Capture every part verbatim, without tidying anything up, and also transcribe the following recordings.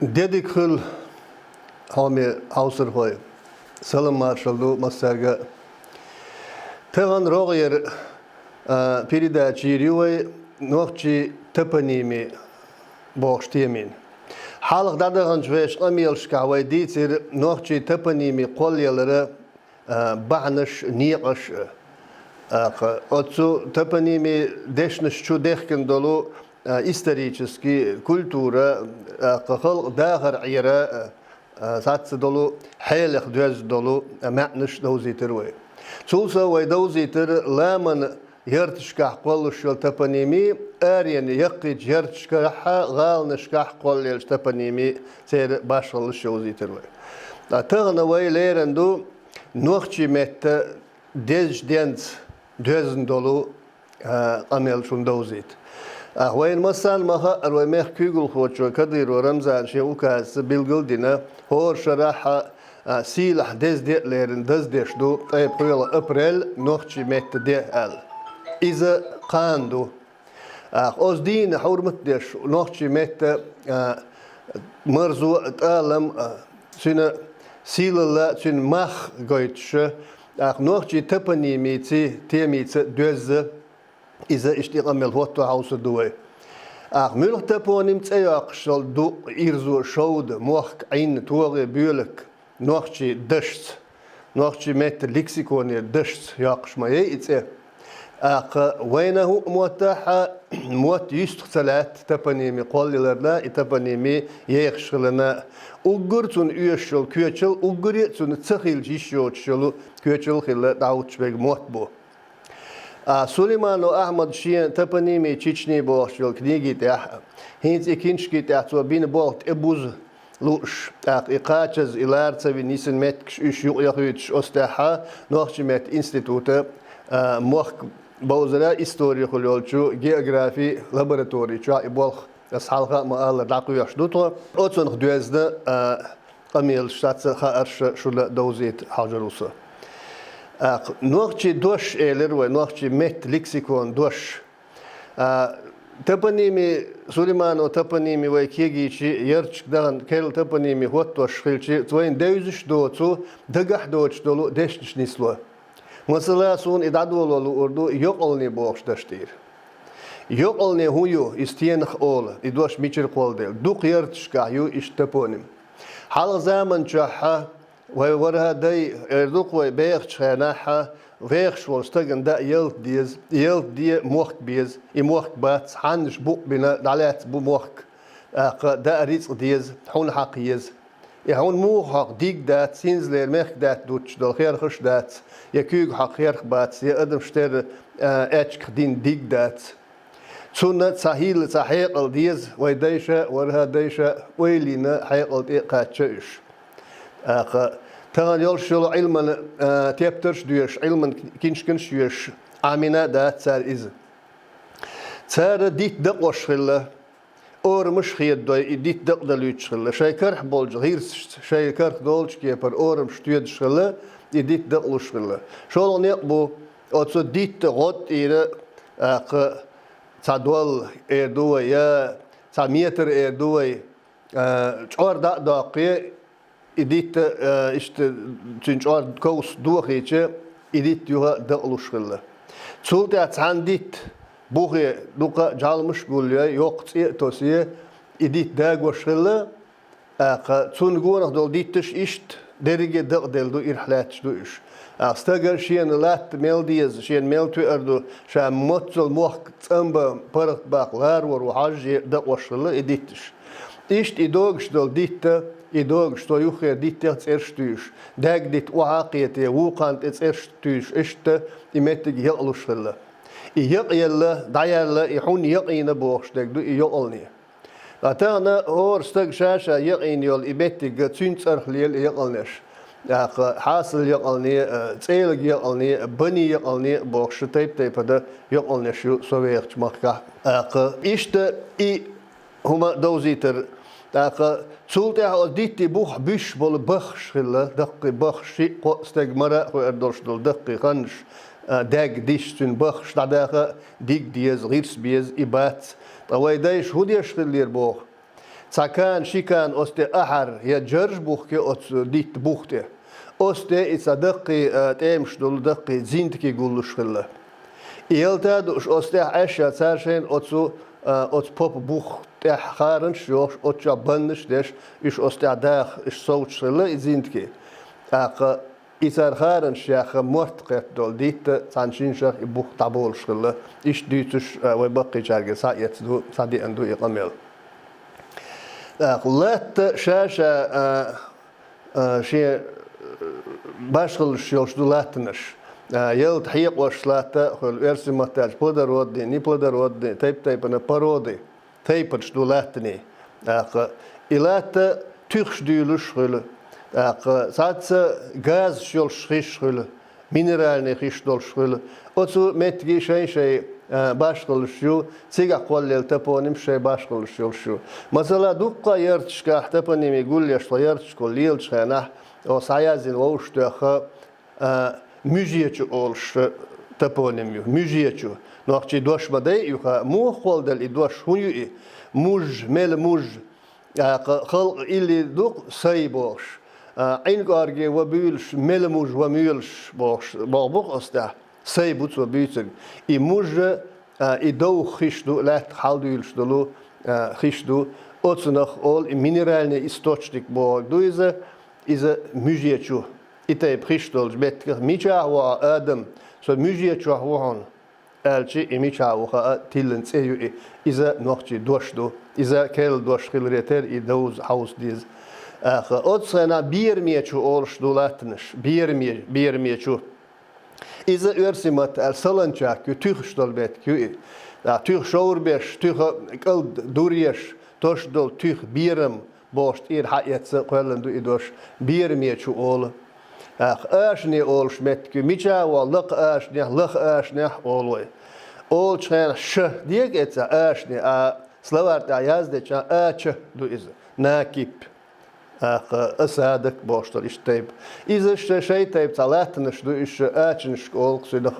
Де дика хуьлда, хьоме хьовсархой. Салам-маршалла ду массаьрга а. Тахана рогӀера, а, передача йийр ю вай нохчийн топонимий бохучу темина. Хьалха дӀадаханчу вешан къамелашкахь вай дийцира нохчийн топонимий кхоллаялара, а, бахьанаш, некъаш, а, тӀаккха оцу топонимийн дешнаш чу дехкина долу, а, исторический, культура, а, тӀаккха халкъан дахар Ӏера, а, а, цхьацца долу хьелех доьзна долу, а, маьӀнаш довзийтира вай. Цул сов вай довзийтира ламанан ярташкахь кхоллалуш йолу топонимий, аренан яккхийчу ярташкахь, гӀаланашкахь кхоллаеллачу топонимийн, церан башхаллаш йовзийтира вай. Ткъа тахана вай лерина ду нохчийн меттан дезачу денца доьзна долу, а, къамел шуна довзийта. Ахь вайна массарна ма-хаъара, вай мехкан куьйгалхочо Кадыров Рамзана шен указаца билгал а дина, хӀора шарахь а, а, сийлахь деза де а лерина даздеш ду, ткъе пхоьалгӀа апрель нохчийн меттан де аьлла. Иза кхана ду. Ахь оцу дийнан хьурмат деш, нохчийн меттан, а, марзо а, тӀалам а, цуьнан сийлалла а, цуьнан мах а гойтуш, ахь нохчийн топонимица, темица доьзна, иза иштта и къамел хӀотто хьовсур ду вай. Ахь муьлха топоним цӀе йоккхуш йолу дукъ, ирзо, шовда, мохк, Ӏин, тогӀи, боьлак, нохчийн дашца, нохчийн меттан лексиконера дашца йоккхуш ма яй и цӀе. ТӀаккха вайна хӀуъа моттахь а, мотт юьстах ца лаьтта топонимий кхоллаяларна, и топонимий ехаш хиларна. Уггар а цунна оьшуш йолу коьчал, уггаре а цунна ца хилча йиш йоцуш йолу коьчал а хилла дӀахӀуттуш берг мотт бу. А Сулейманов Ахьмада шен «Топонимия Чечни» бохуш йолу книги тӀехь, хӀинца и киншки тӀехь цо бина болх тӀебуза лууш, тӀаккха и кхачаза, и лара ца вина йисина меттигаш уьш юкъаяхуьйтуш, оцу тӀехь нохчийн меттан института, а, мохк бовзара истори хуьлу йолчу географи лаборатори чохь и болх, аса хьалха а ма-аллара, дӀакхоьхьуш ду тхо. Оцунах доьзна, а, къамелаш, цхьацца хаарш шуна довзийта хьожур ву со. ТӀаккха нохчийн дош элира вай, нохчийн меттан лексикон дош. А, топонимий, Сулейманов топонимий вай кегийча ярташка дахана керла топонимий хӀоттош хилча, вайна девзаш доцу, дагахь доцуш долу дешнаш нисло. Масала, суна и дӀадоло луур ду йокъални бохуш даш тӀера. Йокъални хӀун ю, и стенах олу, и дош мичара кхолладелла? Дукха ярташкахь ю иштта топоним. Хьалха заман чохь вай ворхӀа дай, эр ду-кх вай, бехачу хенахь вехаш волу стагана даа ялта деза, и ялта де мохк беза, и мохк бац, хьаннаш букъ бина дӀалаьцна бу мохк, тӀаккха даа рицкъ деза, хьун хьакха еза. И хьун муха хьокху диг дац, хӀинцалера мехкдаьтта дуттуш долу херхаш дац, я куьйга хьокху херх бац, я адамаш терра, а, аьчках дина диг дац. Цунна цхьа хӀилла, цхьа хьекъал деза, вай дайша, ворхӀа дайша ойла йина хьекъал тӀе а кхаьчна уьш. ТӀаккха тахана йолуш йолу Ӏилман, а, тептарш а доьшуш, Ӏилман киншканаш а йоьшуш, Ӏамийна а дац цара иза. Цара дитт дакъош хилла, орамаш а хедадой, и дитт дакъадалуьйтуш хилла. Шайн карахь болчу гӀирсашца, шайн карах долчу кепара орамаш тоьдуш хилла, и дитт дакъалуш хилла. ШолгӀа некъ бу, оцу дитта гӀод тӀера, тӀаккха цхьа долла эр ду вай, я цхьа метр эр ду вай, а, чкъор дӀа а доккхий, и дитта, а, иштта цуьнан чкъор ковс дохийча, и дитт юха а дакъалуш хилла. Цул тӀаьхьа цхьана дитта бухе дукха а жӀалмаш а гулйой, йоккха цӀе а тосий, и дитт дагош хилла, тӀаккха цунна гонах долу дитташ иштта дерриге а дакъаделла ду, ирахь лаьтташ ду уьш. ТӀаккха стага шена латта мел деза, шена мел тоьар ду, ша моццал мохк цӀанбан паргӀатбаккха ларор ву хьажжий, дакъош хилла и дитташ. Иштта и догуш долу дитта, и догуш цо юххера диттех цӀераш туьйш, даьгга дитт охьа а кхетий, вукханна тӀе цӀераш туьйш, иштта и меттиг якъалуш хилла. И якъаелла, дӀаяьлла, и хьун якъийна бохуш дерг ду и йокъални. Ткъа тахана хӀора стага ша-ша якъийна йолу и меттиг, цуьнан цӀарах лела и якъалнеш. ТӀаккха хьасал якъални, цӀелаг якъални, бани якъални бохуш тайп-тайпана якъалнеш ю со вехачу махкахь. ТӀаккха иштта и хӀума довзийтар. ТӀаккха цул тӀаьхьа оцу дитти бух буьсуш болу баххаш хилла, даккхий баххаш, шиъ-кхоъ стаг мара а хоьар долуш долу даккхий ханнаш, а, даьгга дисча цуьнан баххаш дӀадаха а, диг деза, гӀирс беза, и бац. Ткъа вай дайша хӀун деш хиллера боху? цхьа кана, ши кана оцу тӀе ахьар я джарж бухке оцу дитта бух тӀе. Оцу тӀе и цхьа даккхий, а, тӀемаш долу даккхий зинтаки гуллуш хилла. И ялта а дууш оцу тӀехь Ӏаш а цара шайна оцу, а, оцу попа бух тӀехь хаарнаш а йохуш, оцу чохь баннаш а деш, уьш оцу тӀехь даха, уьш совцуш хилла и зинтаки. ТӀаккха и цара хаарнаш яьхна, морт кхетта долу дитта цхьана шина шарахь и бух дӀаболуш хилла. Иштта дуьйцуш, а, вай баккхийчаьрга схьаэцна ду, схьадеана ду и къамел. ТӀаккха латта ша-ша, а, а, шен, а, башхаллаш йолуш ду латтанаш. А, ялта хьекъош латта а хуьлу, оьрсийн маттахь аьлча плодородный, неплодородный, тайп-тайпана породы. Тайпанаш ду латтанийн. ТӀаккха и латта туьхаш дуьйлуш хуьлу. ТӀаккха цхьацца газаш йолуш хиш хуьлу, минеральный хиш долуш хуьлу. Оцу меттиге шайн-шайн, а, башхаллаш ю, цигахь кхоллаелла топонимаш шайн башхаллаш йолуш ю. Масала, дуккха а ярташкахь топонимийн гулъеш, тхо ярташкахула лелачу хенахь, оха схьаяздина вовшахтоьхна, а, Муьжечу олуш топоним ю. Муьжечу. Нохчийн дош ма дай юха, муха кхолладелла и дош, хӀун ю и? Муж, мела муж. ТӀаккха халкъ илли ду-кх сай бохуш. А, Ӏин кӀорге ва буьйлуш, мела муж ва муьйлуш бохуш, боху бу-кх оцу тӀехь. Сай бу цо буьйцург. И муж, а, и довха хиш ду, лаьттах хьалдуьйлуш долу, а, хиш ду. Оцунах олу и минеральный источник бохург ду иза, иза муьжечу. И тайпа хиш долчу меттигах мичахь ву хьо, адам, со муьжечохь ву хьуна, аьлча, и мичахь ву хаа тиллина цӀе ю и. Иза нохчийн дош ду. Иза керла дош хиларе терра и довза хьовса деза. ТӀаккха оццу хенахь берамечу олуш ду латтанаш. Бераме-, берамечу. Иза оьрсийн матта аьлча солончак ю, туьхаш долу меттиг ю и. ТӀаккха туьха шовра беш, туьха кӀалд дур еш, тош долу туьха берам бохуш тӀера хьаэцна кхоьллина ду и дош, берамечу олу. ТӀаккха ашане олуш меттиг ю, мичахь ву хьо, лакха ашанехь, лаха ашанехь олу вай. Олучу хенахь ш дега эцна ашане, а словарь тӀехь яздеча ача ду иза, накип. ТӀаккха осадок бохуш долу иштта тайпа. Иза ш-, шайн тайпа цхьа латтанаш ду, уьш ачанашка олу-кх цунах.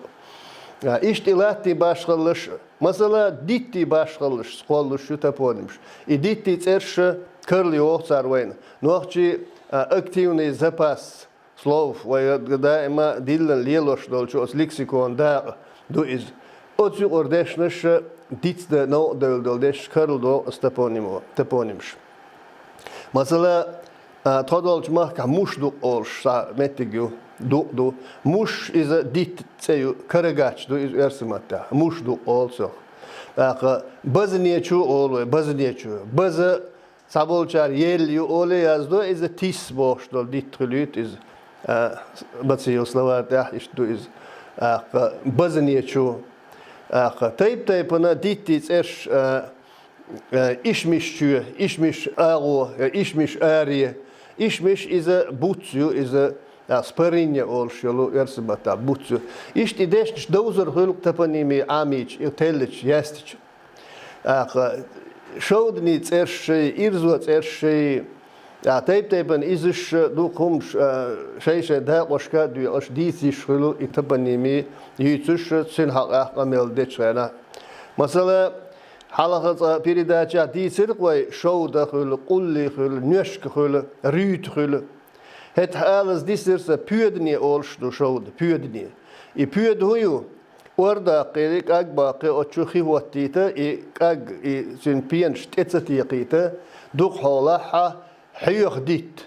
А, иштта и латтийн башхаллаш, масала, диттийн башхаллаш кхоллуш ю топонимаш. И диттийн цӀерш карла йоху цара вайна. Нохчийн, а, активный запас слов, вай даима диллина лелош долчу оцу лексикон дакъа ду иза. Оцу юкъара дешнаш дицдан новкъа девлла долу дешнаш карла доху оцу топонимо-, топонимаш. Масала, а, тхо долчу махкахь муш дукъ олуш цхьа меттиг ю, дукъ ду. Муш иза дитта цӀе ю, карагач ду иза оьрсийн маттахь. Муш дукъ олу цох. ТӀаккха базанечу олу вай, базанечу. База цхьаболчара елла ю олий яздо, иза тис бохуш долу дитта хуьлуьйту иза. А, бацийла словарь тӀехь иштта ду иза. ТӀаккха базанечу. ТӀаккха тайп-тайпана диттийн цӀерш, а, э, ишмиш чоь, ишмиш агӀо, э, ишмиш аре. Ишмиш иза буц ю, иза, а, споринья олуш йолу оьрсийн маттахь буц ю. Иштта и дешнаш довзар хуьлу топонимийн Ӏамийча, и теллича, яьстича. ТӀаккха шовданийн цӀерш шай, ирзо цӀерш шай, тӀаккха тайп-тайпана изаш ду хӀумаш, а, шай-шайн дакъошка а доькъуш дийца йиш хуьлу и топонимийн юьйцуш, цуьнан хьакъехь къамел дечу хенахь. Масала, хьалха цкъа передачехь дийцира-кх вай, шовда хуьлу, къулли хуьлу, нуьшка хуьлу, руьйта хуьлу. ХӀетахь алаза дисира сан, поьдане олуш ду шовда, поьдане. И поьда хӀун ю? Ор даккхий, кӀаг баккхий, оцу чу хи хӀоттийта, и кӀаг, и цуьнан пенаш тӀе ца текхийта, дукха хьолахь хьоьху дитта.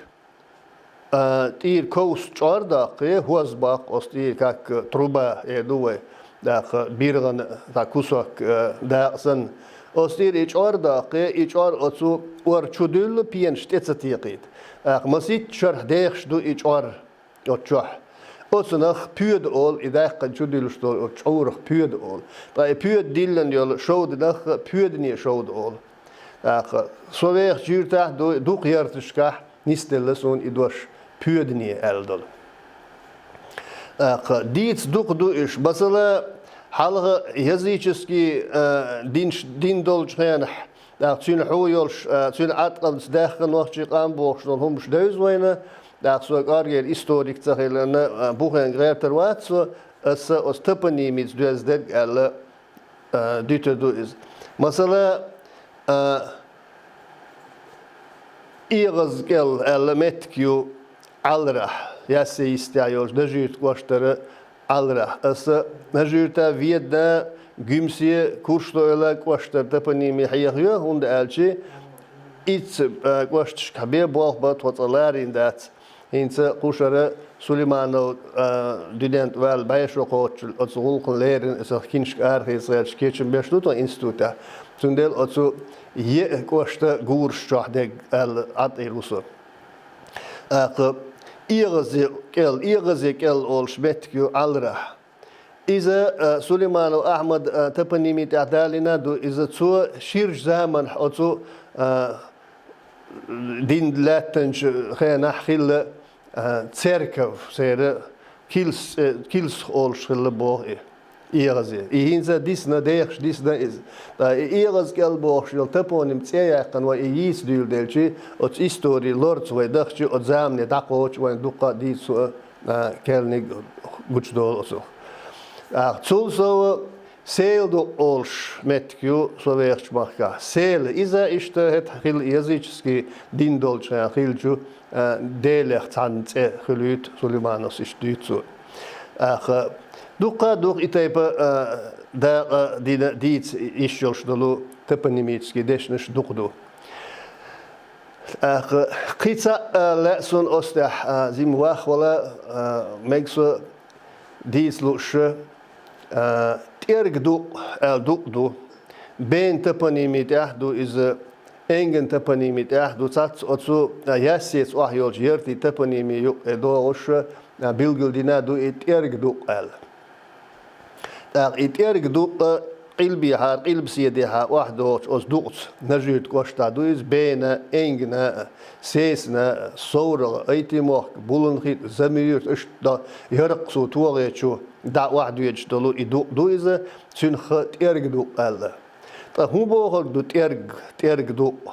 А, тӀера ковс чӀор даккхий, хӀоз баккха оцу тӀера, как труба, э, ду вай, тӀаккха биргӀана цхьа кусок, э, дакъа санна. Оцу тӀера и чӀор даккхий, и чӀор оцу ор чу дуьллу, пенаш тӀе ца текхийта. ТӀаккха масийтта шарахь дехаш ду и чӀор оцу чохь. Оцунах поьда олу, и даьккхина чу дуьллуш долу оцу чӀорах поьда олу. Ткъа и поьда диллина йолу шовданах поьдане шовда олу. ТӀаккха со вехачу юьртахь ду-, дукха ярташкахь нисделла суна и дош, поьдане аьлла долу. ТӀаккха дийца дукха ду уьш. Масала, хьалха языческий, а, динаш, дин долчу хенахь, тӀаккха цуьнан хьу йолуш, а, цуьнан Ӏаткъамца даьхна нохчийн къам бохуш долу хӀумаш девза вайна, тӀаккха со кӀоргера историк ца хиларна, а, бухенга гӀертар вац со, аса оцу топонимица доьзна дерг аьлла, а, дуьтур ду иза. Масала, а, ЭгӀазкӀел аьлла меттиг ю Ӏаларахь, Яссе йистехь йолчу Нажи-Юьртан кӀоштара Ӏаларахь. Аса Нажи-Юьртан, Веданан, Гуьмсан, Курчдойла кӀоштара топоними хьехайо, хӀунда аьлча иццу, а, кӀошташкахь бен болх бан тхо цкъа ларийна дац. ХӀинца кху шарахь Сулейманов, а, дуьнен тӀе ваьлла бӀешо кхоччуш оцу гӀуллакхна леррина, аса киншка арахеца гӀерташ кечам беш ду тхо институтехь. Цундела оцу еа кӀошта гураш чохь дерг аьлла, Ӏатийр ву со. ТӀаккха эгӀазе кӀел, эгӀазе кӀел олуш меттиг ю Ӏаларахь. Иза, а, Сулейманов Ахьмад, а, топоними тӀехь далийна ду, иза цо ширачу заманахь оцу, а, дин лаьттанчу хенахь хилла, а, церков, церан килс-, э, килсах олуш хилла боху и, эгӀазе. И хӀинца дисна, дехаш дисна иза. Ткъа и эгӀазкӀел бохуш йолу топоним цӀе яьккхина вай и йийца дуьйла делчи, оцу истори лорца вай дахчи, оцу замане дӀакхочу вайн дуккха а дийца, а, керланиг гучудолу оцу. А, цул сов Села дукъ олуш меттиг ю со вехачу махкахь. Села, иза иштта хӀета хилла языческий дин долчу хенахь хиллачу, а, делех цхьанна цӀе хуьлуьйту Сулеймановс, иштта дуьйцу цо. ТӀаккха дуккха а дукха и тайпа, а, дакъа дина дийца йиш йолуш долу топонимический дешнаш дукха ду. ТӀаккха кхин цхьаъ, а, лаьа суна оцу тӀехь, а, зима вахвала, а, мега со дийца лууш, а, тӀерг дукъ аьлла дукъ ду. Бен топоними тӀехь ду иза, энган топоними тӀехь ду. Цац оцу, а, Яссеца охьайолчу яртийн топоними юкъе догӀуш, а, билггал дина ду и тӀерг дукъ аьлла. ТӀаккха и тӀерг дукъ къилбехьара, къилбаседехьара охьадогӀучу оцу дукъаца, Нажи-Юьртан кӀоштахь ду иза, бена, энгна, сесна, соврагӀа, Айтин-Мохк, Булан-ХиътӀа, Замир-Юьрт, иштта Яркхасу, ТогӀечу дӀа охьадоьдуш долу и дукъ ду иза, цуьнах тӀерг дукъ аьлла. Ткъа хӀун бохург ду тӀерг, тӀерг дукъ?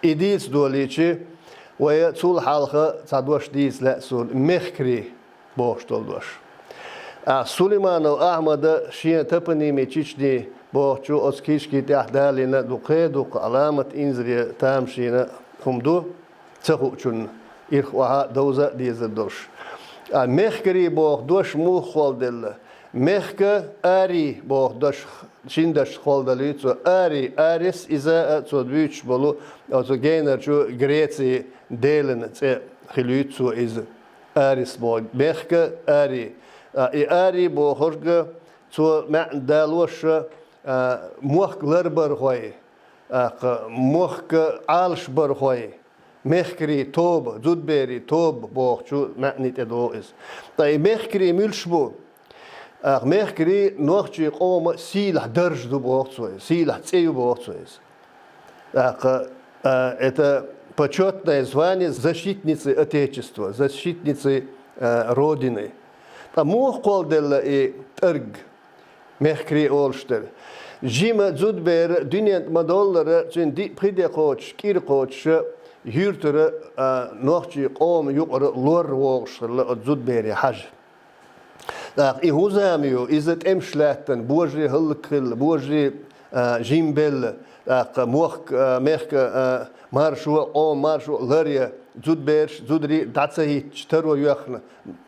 И дийца долийчи, вай цул хьалха цхьа дош дийца лаьа суна, мехкарий бохуш долу дош. А, Сулейманов Ахьмада шен топоними Чечни бохучу оцу книжки тӀехь далийна ду, кхе дуккха Ӏаламат инзаре тамашийна хӀума ду, ца хуучунна ирх охьа довза а дезар долуш. А, мехкарий боху дош муха кхолладелла? Мехка арий боху дош шина дашца кхолладалуьйту цо. Арий, Арис, иза а цо дуьйцуш болу оцу генарчу Грецин делан цӀе хилуьйту цо иза. Арис боху, мехка арий. А, и арий бохург цо маьӀна далош, а, мохк ларбархой, а, кха, мохк Ӏалашбархой, мехкарий тоба, зудберий тоба бохучу маьӀни тӀедогӀу иза. Ткъа и мехкарий муьлш бу? А, мехкарий нохчийн къоман сийлахь дарж ду боху цо иза, сийлахь цӀе ю боху цо иза. ТӀаккха, а, это почётное звание защитницы Отечества, защитницы, а, Родины. Ткъа муха кхолладелла и тӀерг, мехкарий олуш дерг? Жима зудбер дуьнен тӀе ма-доллара, цуьнан диъ-пхи де кхочуш, кӀира кхочуш, юьртара, а, нохчийн къоман юкъара лор вогӀуш хилла оцу зудбере хьажа. ТӀаккха и хӀун зама ю, иза тӀемаш лаьттина, божарий хӀаллакьхилла, божарий, а, жимбелла, тӀаккха мохк, а, мехка, а, маршо а, къоман маршо а ларъян, зудбераш, зударий дӀа ца хӀиттича, таро йоьхна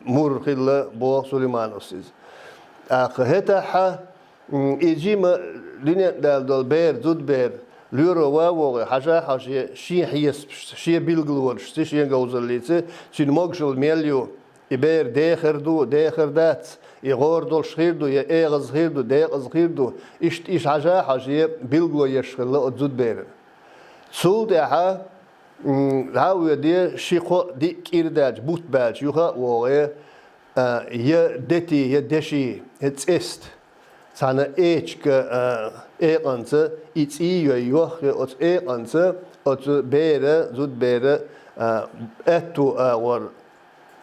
мур хилла, боху Сулеймановс иза. ТӀаккха хӀетахьа, м, и жима дуьнен тӀе даьлла долу бер, зудбер, лоьро ван вогӀий, хьажа а хьожий, шен хьесапашца, шен билгалонашца, шен говзаллица, цуьнан могашалла мел ю, и бер дехар ду, дехар дац, и гӀора долуш хир ду, я эгӀаза хир ду, декъаза хир ду, иштта иша хьажа а хьожий, билгало еш хилла оцу зудберан. Цул тӀаьхьа, м, дӀа а воьдий, ши-кхо-диъ кӀира даьлча, бутт баьлча юха а вогӀий, а, я дети, я деши, я цӀеста, цхьана эчка, а, экъанца и цӀий йой йоххе, оцу экъанца оцу бера, зудбера, а, аьтту агӀор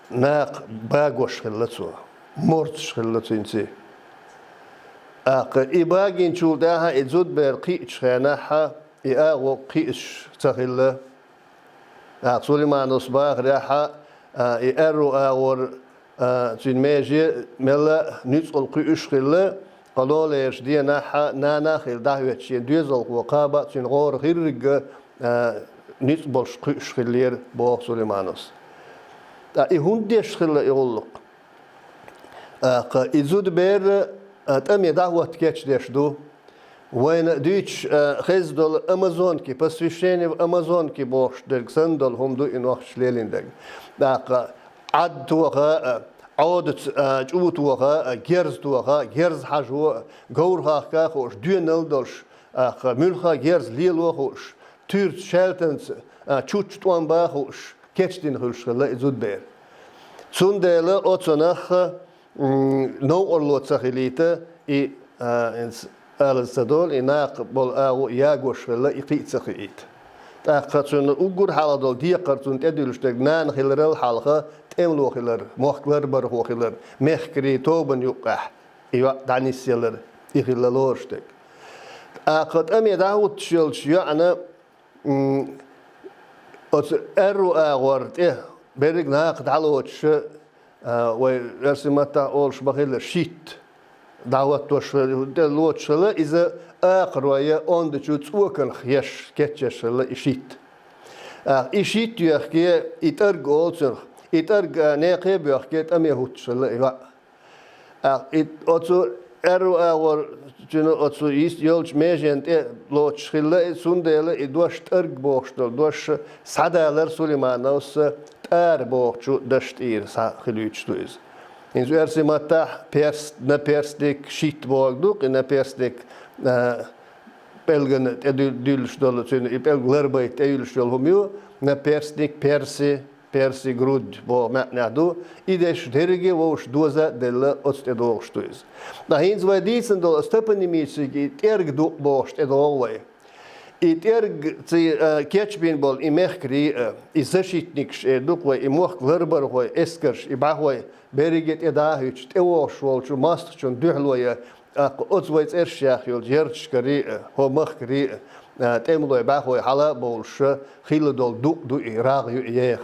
накха багош хилла цо, морцаш хилла цуьнций. ТӀаккха и багийначул тӀаьхьа и зудбер кхиъчу хенахьа и агӀо кхиъсаш ца хилла. ТӀаккха Сулеймановс бахарехьа, а, и аьрру агӀор, а, цуьнан меже мелла а нуьцкъала кхуьуш хилла, кхано лераш денахьа нана а хилла дӀахӀоьттича шен доьзалхо кхаба а цуьнан гӀора хирригга, а, ницкъ болуш кхуьуш хиллера, боху Сулаймановс. ТӀаккха и хӀунда деш хилла и гӀуллакх? ТӀаккха и зуда бер а тӀаме дӀахӀотта кечдеш ду. Вайна дуьйцуш а хезна долу амазонки, посвящение в амазонки бохуш дерг санна долу хӀума ду и нохчаша лелийна дерг. ТӀаккха Ӏад тоха а, Ӏодаца а, чӀу тоха а, герз тоха а, герз хьажо а, говр хахка а хууш, доьналла долуш, тӀаккха муьлхха а герз лело а хууш, туьрца, шаьлтанца а, чучча тӀом бан а хууш, кечдина хуьлуш хилла и зудабер. Цундела оцунах, м, новкъарло ца хилийта, и, а, инс-, алаз ца долу, и накха болу агӀо ягош хилла, и кхин а ца хиийта. ТӀаккха цуьнан уггар хьалха долу декхар, цунна тӀедуьллуш дерг нана хиларал хьалха тӀемало хилар, мохк ларбархо хилар, мехкарийн тобанна юккъехь и йоӀ дӀанисъялар, и хилла лоруш дерг. ТӀаккха тӀаме дӀахӀуттуш йолчу йоӀана, м, оцу аьрру агӀор тӀе берриг накха дӀалоцуш, а, вай оьрсийн маттахь олуш ма-хиллара, щит дӀахӀоттош хилла, тӀе лоцуш хилла, иза акхарой онда чу цӀоканах еш, кечъеш хилла и щит. А, и щит йоьхке, и тӀарг олу цунах, и тӀарг, а, некхе а боьхке, тӀаме хӀуттуш хилла и йоӀ. А, и оцу аьрру агӀор цуьнан оцу йист йолчу меженна тӀе лоцуш хилла и, цундела и дош тӀарг бохуш долу дош схьадалар Сулаймановс тӀара бохучу дашна тӀера схьахилуьйтуш ду иза. ХӀинца оьрсийн маттахь перст-, наперстник, щит бохург ду, и наперстник, а, пӀелгана тӀе ду-, дуьллуш долу, цуьнан и пӀелг ларбайта тӀеюьллуш йолу хӀума ю, наперстник, перси, перси грудь боху маьӀнехь ду, и деш дерриге а вовшашка доза а делла, оцу тӀе догӀуш ду иза. Ткъа хӀинца вай дийцина долу оцу топонимически и тӀерг дукъ бохуш тӀедогӀу вай. И тӀерг ци-, а, кечбина болу и мехкарий а, и защитникаш эр ду-кх вай, и мохк ларбархой, эскарш, и бӀаьхой берриге а тӀе дӀа а хӀуьттуш, тӀевогӀуш волчу мостагӀчунна дуьхьало ян, тӀаккха оцу вай цӀерш яьхна йолчу ярташкарий а, хӀо махкарий а, а, тӀемалой, бӀаьхой хьала а бовлуш, хилла долу дукъ ду и, рагӀ ю и еха.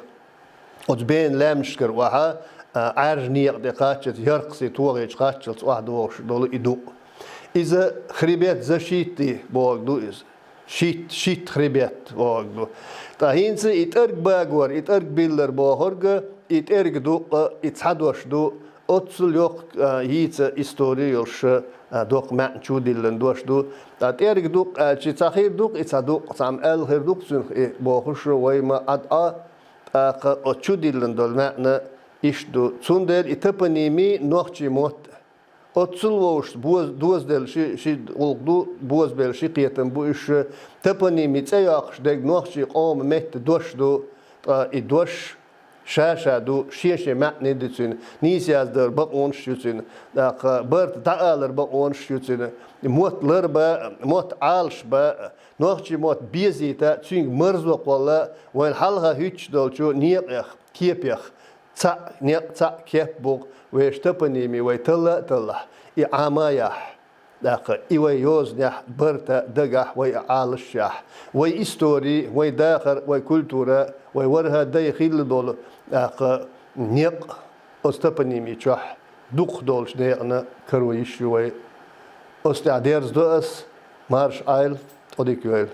Оцу бена лаьмнашкара охьа, а, Ӏаьржа некъа тӀе кхаччалц, яркхасе тогӀечу кхаччалц охьадогӀуш долу и дукъ. Иза хребет защиты бохург ду иза. Щит, щит хребет бохург ду. Ткъа хӀинца и тӀарг багор, и тӀарг биллар бохург, и тӀерг дукъ, и цхьа дош ду, оццул йоккха, а, йийца истори йолуш, а, доккха маьӀна чудиллина дош ду. Ткъа тӀерг дукъ аьлча, цхьа хир ду-кх и, цхьа дукъ, цхьамма аьлла хир ду-кх цуьнах и бохуш, вай ма Ӏад Ӏа, тӀаккха оцу чудиллина долу маьӀна иштта ду. Цундела и топоними нохчийн мотт а. Оццул вовшашца боз-, дозаделла ши, ши гӀуллакх ду, бозабелла ши кхетам бу уьш, топоними цӀе йоккхуш дерг нохчийн къоман меттан дош ду, ткъа и дош ша-ша ду, шен-шен маьӀне ду цуьнан, нийса яздалар бакъонаш ю цуьнан, тӀаккха барта дӀаалар бакъонаш ю цуьнан, мотт ларба а, мотт Ӏалашба а, нохчийн мотт безийта а, цуьнга марзо кхолла а, вайна хьалха хӀуьттуш долчу некъех, кепех, цхьаъ некъ, цхьаъ кеп бу-кх вешан топоними вай талла а таллахь, и Ӏама а яхь. ТӀаккха и вай йозанехь, барта дагахь вай Ӏалашъяхь, вай истори, вай дахар, вай культура, вай ворхӀа дай хилла долу, тӀаккха некъ оцу топоними чохь дукхах долчу некъана каро йиш ю вай. Оцу тӀехь дерзадо ас, марша Ӏойла, тӀедика йойла.